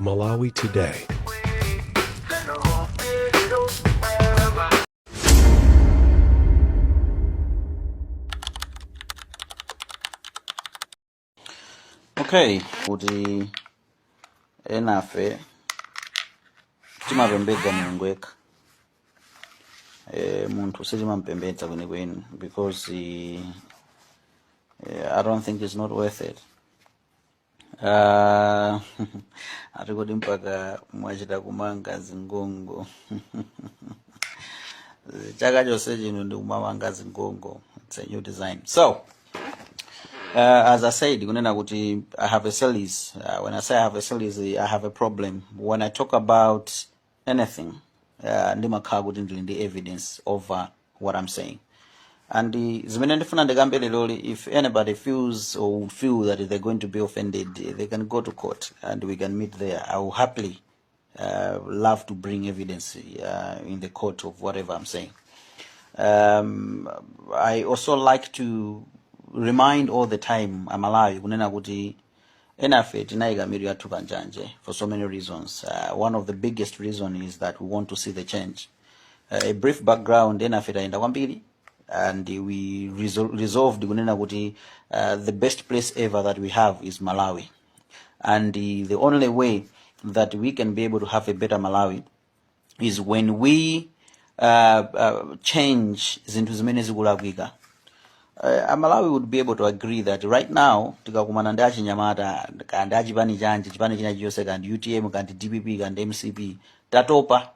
Malawi Today. Okay, kuti enafe timapembedza Mulungu yekha, munthu sitimampembedza kwenikweni because I don't think it's not worth it. Ati kuti mpaka mwachita kumanga zingongo? Chaka chonse chino ndikumamanga zingongo. It's a new design. So as I said, kunena kuti I have a series. When I say I have a series, I have a problem. When I talk about anything, ndimakhala kuti ndili ndi evidence over what I'm saying. And zimene ndifuna ndikambe leroli, if anybody feels or would feel that they're going to be offended, they can go to court and we can meet there. I will happily love to bring evidence in the court of whatever I'm saying. I also like to remind all the time Amalawi kunena kuti enafe tinayika mitu yathu panjanje for so many reasons. One of the biggest reason is that we want to see the change. A brief background: enafe tayenda kwambiri and we resolved kunena kuti the best place ever that we have is Malawi, and the only way that we can be able to have a better Malawi is when we change zinthu zimene zikulakwika. Amalawi would be able to agree that right now tikakumana ndi achinyamata, kandi achipani chanji, chipani china chilichonse, kandi UTM, kandi DPP, kandi MCP, tatopa.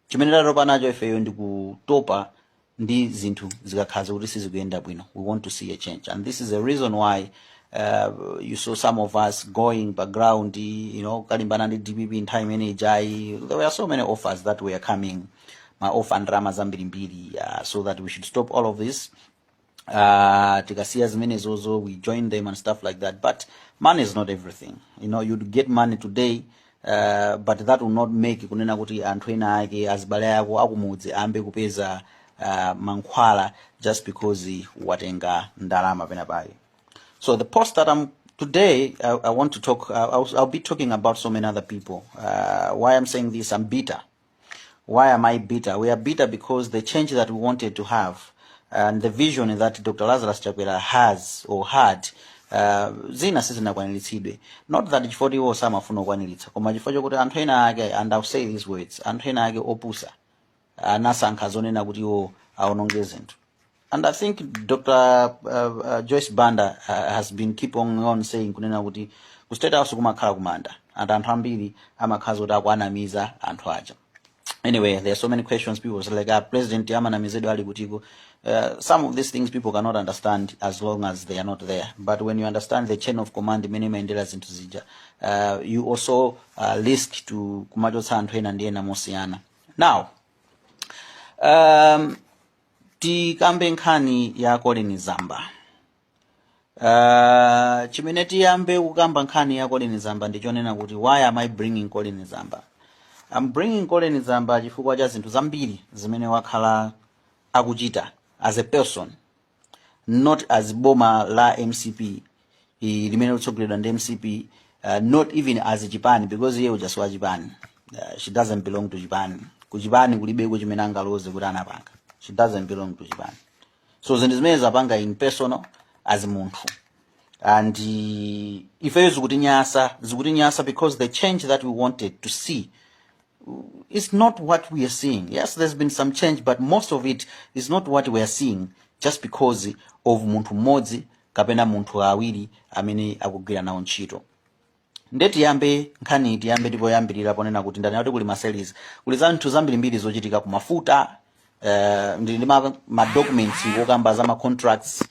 Chimene tatopa nacho ifeyo ndi kutopa ndi zinthu zikakhala kuti sizikuyenda bwino. We want to see a change, and this is a reason why you saw some of us going background, kalimbana ndi DPP nthawi imene ijayi. There were so many offers that were coming, ma offer ndalama zambirimbiri, so that we should stop all of this, tikasiya zimenezozo, we join them and stuff like that. But money is not everything. You'd get money today, but that will not make kunena kuti anthu ena ake, azibale ako akumudzi, ayambe kupeza mankhwala just because watenga ndalama pena pake. So the post that I'm today, I want to talk. I'll be talking about so many other people. Why I'm saying this? I'm bitter. Why am I bitter? We are bitter because the change that we wanted to have and the vision that Dr. Lazarus Chakwera has or had, zina sizinakwaniritsidwe. Not that chifukwa iwo samafuna kukwaniritsa, koma chifukwa chokuti anthu ena ake, and I'll say these words, anthu ena ake opusa anasankha zonena kuti iwo aononge zinthu. And I think Dr. Joyce Banda has been keep on saying kunena kuti ku State House kumakhala kumanda and anthu ambiri amakhala zoti akuanamiza anthu aja. Anyway, there are so many questions. People say like, "Ah, president amanamizidwa ali kutiko?" Some of these things people cannot understand as long as they are not there, but when you understand the chain of command imene imayendera zinthu zija, you also risk to kumachotsa anthu ena ndi ena mosiyana. Now tikambe nkhani ya Colin Zamba. Chimene tiyambe kukamba nkhani ya Colin Zamba ndichonena kuti, why am I bringing Colin Zamba? I'm bringing Colin Zamba chifukwa cha zinthu zambiri zimene wakhala akuchita as a person, not as boma la MCP limene litsogoleredwa ndi MCP, not even as chipani, because iye uja si wa chipani. She doesn't belong to chipani. Ku chipani kulibeko chimene angaloze kuti anapanga. She doesn't belong to chipani. So zinthu zimene zapanga in personal as munthu, and ifeyo zikutinyasa, zikutinyasa because the change that we wanted to see is not what we are seeing. Yes, there's been some change, but most of it is not what we are seeing just because of munthu mmodzi kapena munthu awiri amene akugwira nawo ntchito. Nde tiyambe nkhani, tiyambe tipoyambirira ponena kuti ndanena kuti kuli ma series, kuli zanthu zambirimbiri zochitika ku mafuta. Ndili ndi ma documents okamba za ma contracts,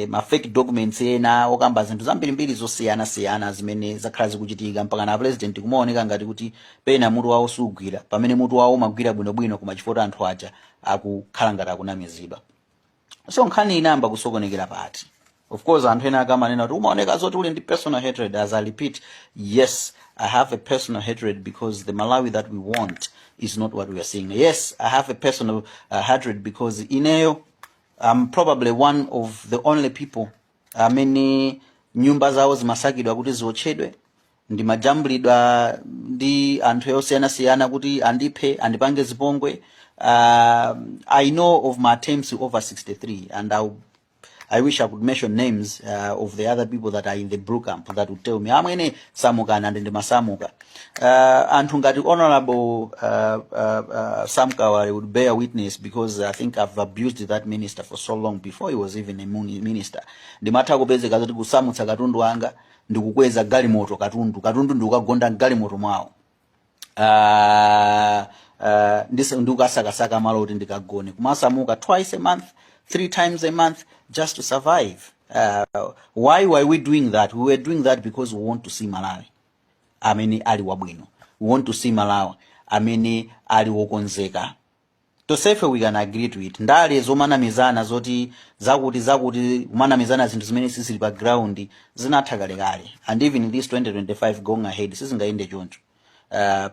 ma fake documents ena okamba zinthu zambirimbiri zosiyanasiyana zimene zakhala zikuchitika, mpaka na president kumaoneka ngati kuti pena mutu wawo sugwira, pamene mutu wawo umagwira bwinobwino, koma chifukwa anthu aja akukhala ngati akunamizidwa. So nkhani inayamba kusokonekera pati? Of course, anthu ena akamanena kuti umaoneka zoti uli ndi personal hatred. As I repeat, yes, I have a personal hatred because the Malawi that we want is not what we are seeing. Yes, I have a personal hatred because ineyo I'm probably one of the only people amene nyumba zawo zimasakidwa kuti ziotchedwe, ndimajambulidwa Ndi anthu osiyanasiyana kuti andiphe, andipange zipongwe. I know of my attempts over 63, and I wish I could mention names of the other people that are in the blue camp that would tell me, "Amwene, samukani," and ndimasamuka. Anthu ngati Honorable Sam Kawale would bear witness, because I think I've abused that minister for so long before he was even a minister. Ndimatha kupezeka zoti kusamutsa katundu wanga, ndikukweza galimoto, katundu ndikukagonda galimoto mwawo, ndikukasakasaka malo kuti ndikagone, kumasamuka twice a month, three times a month, just to survive. Why were we doing that? We were doing that because we want to see Malawi amene ali wabwino. We want to see Malawi amene ali wokonzeka. Tonsefe we can agree to it. Ndale zomanamizana zoti zakuti zakuti, kumanamizana zinthu zimene sizili pa ground, zinatha kalekale. And even this 2025 going ahead, sizingayende choncho.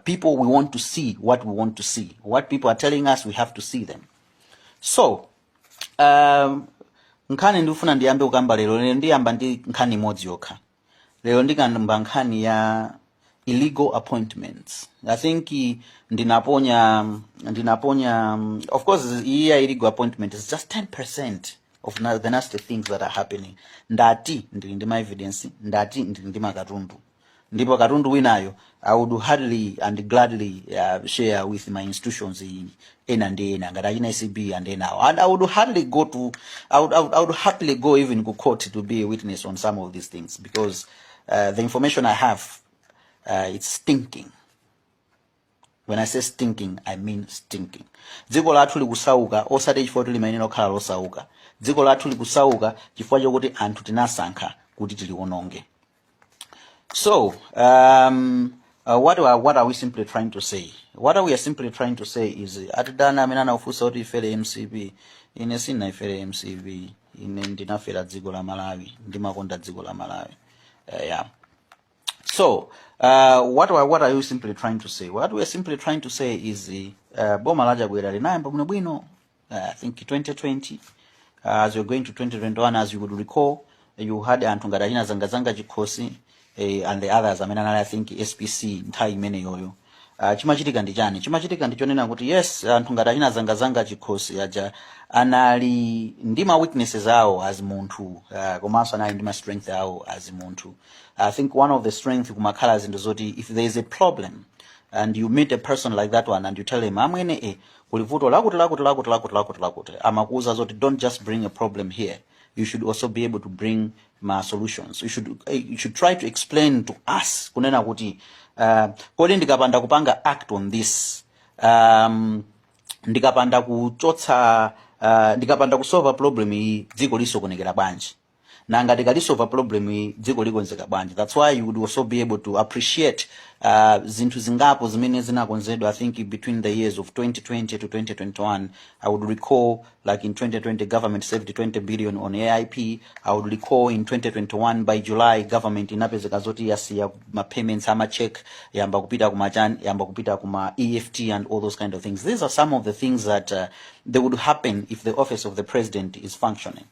People, we want to see what we want to see. What people are telling us, we have to see them. So nkhani ndikufuna ndiyambe kukamba lero, lero ndiyamba ndi nkhani imodzi yokha. Lero ndikamba nkhani ya illegal appointments. I think ndinaponya, of course iyi ya illegal appointment is just 10% of the nasty things that are happening. Ndati ndili ndi ma evidence, ndati ndili ndi makatundu, ndipo katundu winayo I would hardly and gladly share with my institutions ena ndi ena ngati achina ACB and enawo, and I would happily go even to court to be a witness on some of these things, because the information I have, it's stinking. When I say stinking, I mean stinking. Dziko lathu likusauka osati chifukwa kuti limayenera kukhala losauka. Dziko lathu likusauka chifukwa chokuti anthu tinasankha kuti tiliwononge. So what are we simply trying to say? What are we simply trying to say is, atidana amene anakufunsa kuti ifere MCP, ine sindinayifere MCP. Ine ndinafera dziko la Malawi, ndimakonda dziko la Malawi. Yeah. So, what are you simply trying to say? What we are simply trying to say is, boma la Chakwera linayamba bwinobwino, I think 2020, as we're going to 2021. As you would recall, you had anthu ngati achina Zangazanga Chikhosi and the others amene anali, I think, SPC nthawi imeneyoyo. Chimachitika ndi chani? Chimachitika ndi chonena kuti, yes, anthu ngati achina Zangazanga Chikhosi aja anali ndi ma weaknesses awo as munthu, komanso anali ndi ma strength awo as munthu. I think one of the strength kumakhala zinthu zoti if there is a problem and you meet a person like that one and you tell him, "Amwene, kuli vuto lakuti lakuti lakuti lakuti lakuti lakuti," amakuuza zoti, "Don't just bring a problem here, you should also be able to bring ma solutions. You should try to explain to us kunena kuti kodi ndikapanda kupanga act on this, ndikapanda kuchotsa, ndikapanda kusolva problem iyi, dziko lisokonekera bwanji? Nanga tikalisolva problem iyi, dziko likonzeka bwanji?" That's why you would also be able to appreciate zinthu zingapo zimene zinakonzedwa, I think, between the years of 2020 to 2021. I would recall, like, in 2020 government saved 20 billion on AIP. I would recall in 2021 by July government inapezeka zoti yasiya ma payments ama check, yamba kupita kuma chan, yamba kupita kuma EFT and all those kind of things. These are some of the things that they would happen if the office of the president is functioning.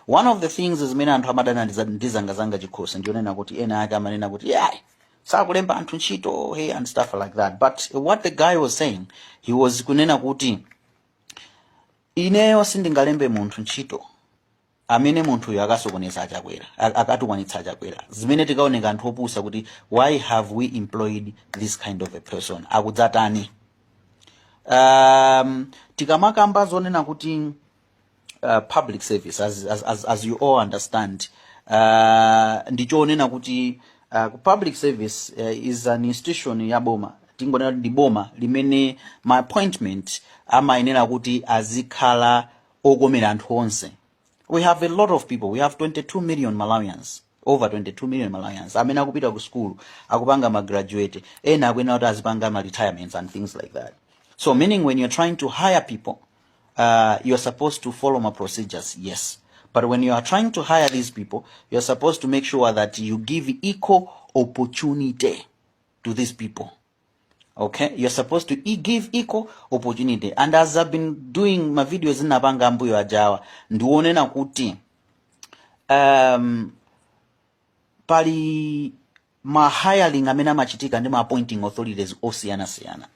One of the things zimene anthu amadana ndi Zangazanga Chikhosi ndionena kuti ena ake amanena kuti yeah, sakulemba anthu ntchito, hey, and stuff like that. But what the guy was saying, he was kunena kuti ineyo sindingalembe munthu ntchito amene munthuyo akasokoneza Achakwera, akatukwanitsa Achakwera, zimene tikaoneka anthu opusa kuti why have we employed this kind of a person? Akudzatani? Tikamakamba zonena kuti public service, as you all understand, ndichonena kuti public service is an institution ya boma. Tingonena kuti ndi boma limene ma appointment amayenera kuti azikhala okomera anthu onse. We have a lot of people. We have 22 million Malawians, over 22 million Malawians amene akupita ku school, akupanga ma graduate, ena akuyenera kuti azipanga ma retirements and things like that. So meaning, when you're trying to hire people, you're supposed to follow my procedures, yes, but when you are trying to hire these people, you're supposed to make sure that you give equal opportunity to these people. Okay, you're supposed to give equal opportunity. And as I've been doing my videos napanga ambuyo ajawa, ndionena kuti pali Ma hiring amene amachitika ndi ma appointing authorities osiyanasiyana.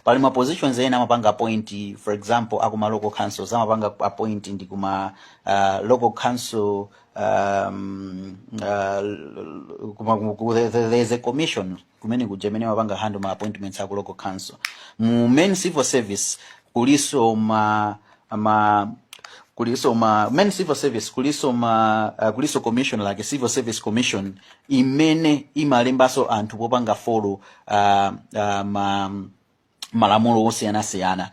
Pali ma positions ena amapanga appoint, for example, akuma local councils amapanga appoint ndi kuma local council, there's a commission kumene kuja imene amapanga handle ma appointments aku local council. Mu main civil service kuliso ma main civil service kuliso commission like Civil Service Commission imene imalembaso anthu popanga follow ma malamulo osiyanasiyana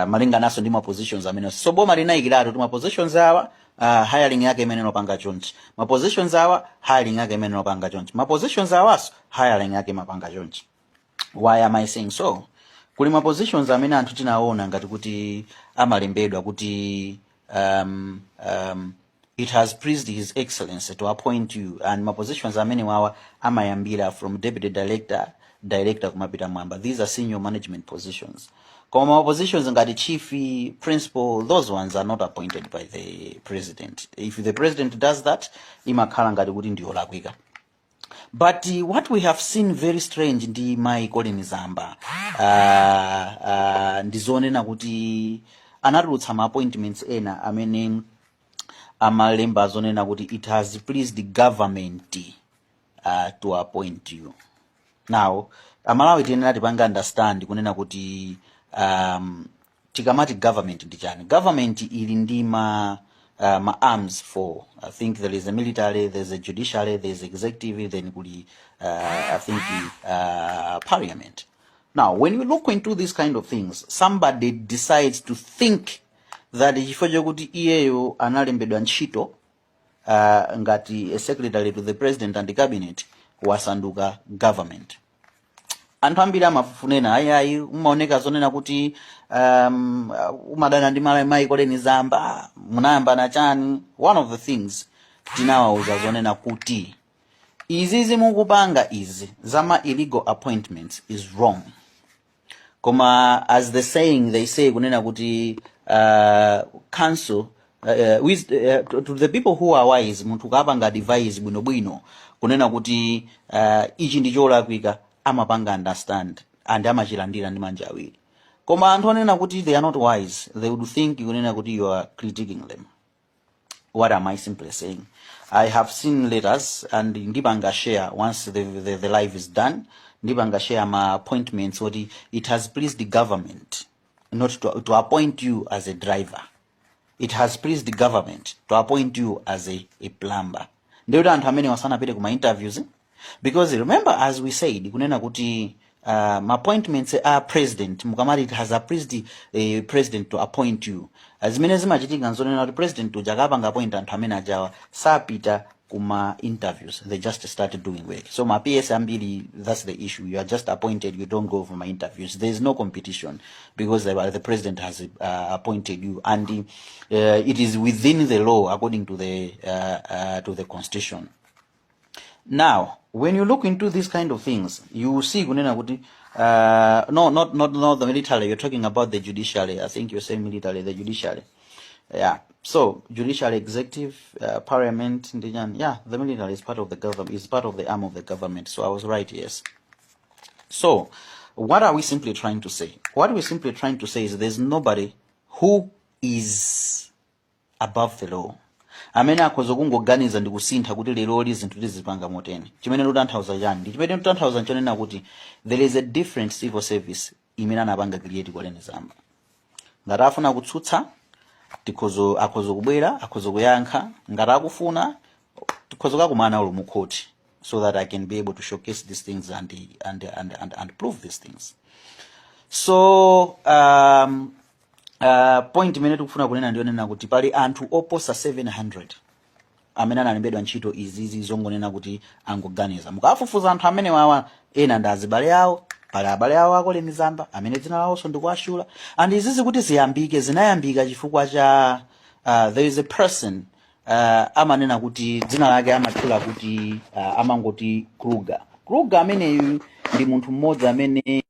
malinganaso ndi ma positions amene. So boma linayikiratu kuti ma positions awa, hiring yake imene inopanga chonchi, ma positions awa, hiring yake imene inopanga chonchi, ma positions awaso, hiring yake imapanga chonchi. Why am I saying so? Kuli ma positions amene anthu tinaona ngati kuti amalembedwa kuti "It has pleased His Excellency to appoint you," and ma positions amene wawa amayambira from deputy director, director, kumapita mwamba. These are senior management positions. Koma ma positions ngati chief, principal, those ones are not appointed by the president. If the president does that, imakhala ngati kuti ndiyolakwika. But what we have seen very strange ndi mai Colin Zamba ndizonena kuti anatulutsa ma appointments ena amene amalemba zonena kuti "It has pleased the government to appoint you." Now, Amalawi tiyenera tipange understand kunena kuti tikamati government ndi chani? Government ili ndi ma arms for, I think there is a military, there's a judiciary, there's executive, then kuli I think parliament. Now, when you look into these kind of things, somebody decides to think that chifukwa chokuti iyeyo analembedwa ntchito ngati a secretary to the president and the cabinet, wasanduka government. Anthu ambiri amafunena, ayi ayi, umaoneka zonena kuti umadana ndi mai Colleen Zamba, munayambana chani? One of the things tinawauza zonena kuti izi zimukupanga izi zama illegal appointments is wrong. Koma as the saying they say kunena kuti council to the people who are wise, munthu ukapanga advise bwinobwino kunena kuti ichi ndi cholakwika, amapanga understand and amachilandira ndi manja awiri. Koma anthu onena kuti they are not wise, they would think kunena kuti you are critiquing them. What am I simply saying? I have seen letters, and ndipanga share once the live is done. Ndipanga share my appointments what "It has pleased the government not to appoint you as a driver. It has pleased the government to appoint you as a plumber." Ndikuti anthu amene wasanapite kuma interviews, because remember, as we said kunena kuti ma appointments a president, mukamati "It has pleased the president to appoint you," zimene zimachitika nzonena kuti president uja akapanga appoint anthu amene ajawa sapita kuma interviews. They just start doing work. So ma PS ambiri, that's the issue. You are just appointed, you don't go for ma interviews. There is no competition because the president has appointed you, and it is within the law according to the constitution. Now, when you look into these kind of things, you see kunena kuti no, not the military. You're talking about the judiciary. I think you're saying military, the judiciary. Yeah, so judiciary, executive, parliament ndi chani. Yeah, the military is part of the government, is part of the arm of the government. So I was right, yes. So what are we simply trying to say? What we're simply trying to say is there's nobody who is above the law amene akhoza kungoganiza ndi kusintha kuti leroli zinthu tizipanga motene. Chimene tikutanthauza chani? Ndi chimene tikutanthauza nchonena kuti there is a different civil service imene anapanga create Colleen Zamba. Ngati afuna kutsutsa, tikhozo akhoza kubwera, akhoza kuyankha. Ngati akufuna, tikhoza kakumana ulo mu court so that I can be able to showcase these things and prove these things. So point imene tikufuna kunena ndiyonena kuti pali anthu oposa 700 amene analembedwa ntchito izizi zongonena kuti angoganiza. Mukafufuza anthu amene wawa, ena ndi azibale awo. Pali abale awo a Colleen Zamba amene dzina lawonso ndikuwatchula. And izizi kuti ziyambike, zinayambika chifukwa cha there is a person amanena kuti dzina lake amatchula kuti amangoti Kruger. Kruger ameneyu ndi munthu mmodzi amene